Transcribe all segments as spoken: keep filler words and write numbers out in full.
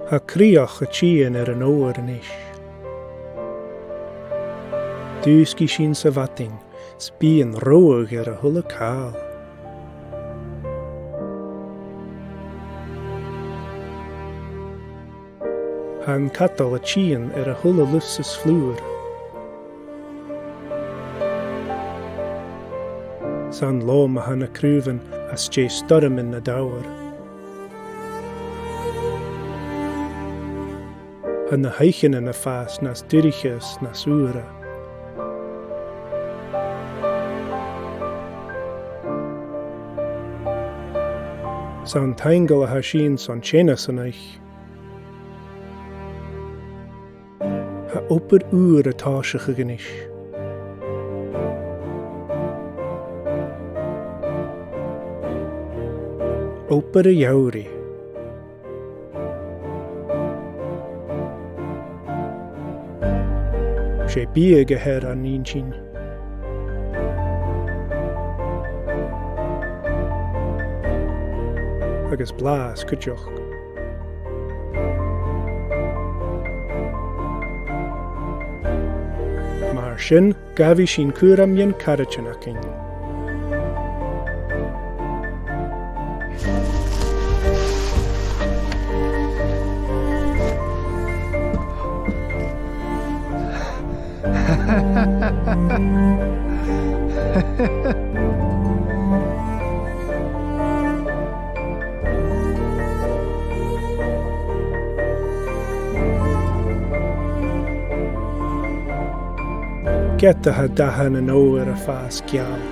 Tha crìoch a' tighinn air an fhoghair a-nis. Dùisgidh sinn sa mhadainn, 's bidh an reothadh air a h-uile càil. Tha an cadal a' tighinn air a h-uile lus is flùr. 'S ann leam a tha na craobhan às dèidh stoirmean na dàmhair. Tha na h-oidhcheannan a' fàs nas duirche is nas fhuaire. 'S ann taingeil a tha sinn son teine san oidhch'. Tha obair ùr a' tòiseachadh a-nis. Obair a' gheamhraidh. 'S e biadh a th' air an inntinn. Agus blàths cuideachd. Mar sin, gabhaidh sinn cùram dhen charaidean againn. Ged a tha dathan an fhoghair a' fàs geal,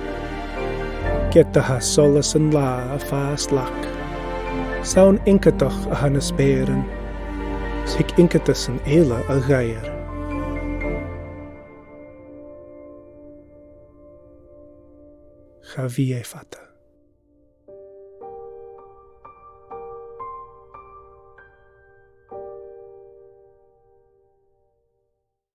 ged a tha solas an latha a' fàs lag, 's ann iongantach a tha na speuran, 's thig iongantas an fhèill a dh'aithghearr. Cha bhi e fada.